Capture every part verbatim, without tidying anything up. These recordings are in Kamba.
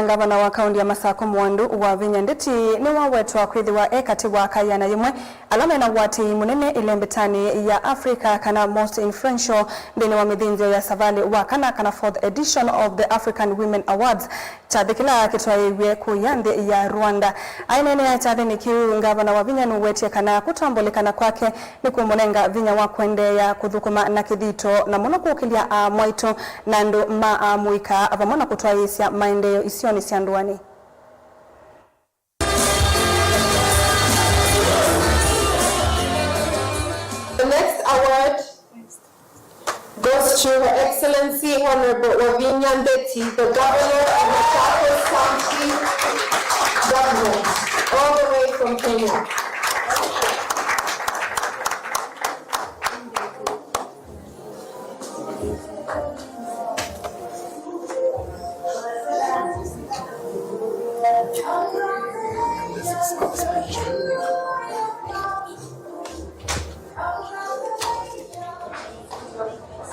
Ngavana wa kaũnti ya Masakũ Mwandu Wavinya Ndeti nĩwawetwa kwĩthĩwa e katĩ wa aka ĩana yĩmwe ala mena ũatĩĩi mũnene ĩlembetanĩ ya Africa kana most influential nthĩnĩ wa mĩthĩnzĩo ya Savali wa kana kana fourth edition of the African Women Awards, kyathĩ kĩla kĩtwaĩĩw'e kũya nthĩ ya Rwanda. Aineenea kyathĩnĩ kĩu, Ngavana Wavinya nũwetie kana kũtambũlĩkana kwake nĩkũmũnenga vinya wa kũendeea kũthũkũma na kĩthito, na mũno kũkĩlya aamwaitũ na andũ ma amũika, vamwe na kũtwaĩĩsya maendeeo isionĩ sya ndũanĩ. The next award goes to Her Excellency Honorable Wavinya Ndeti, the Governor of Machakos County Government, all the way from Kenya.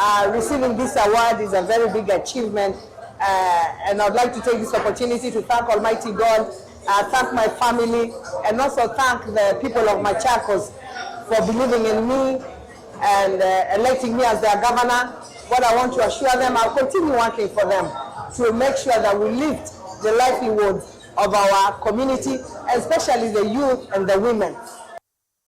Uh, receiving this award is a very big achievement, uh, and I would like to take this opportunity to thank Almighty God, uh, thank my family, and also thank the people of Machakos for believing in me and, uh, electing me as their governor. What I want to assure them, I'll continue working for them to make sure that we lift the livelihood of our community, especially the youth and the women.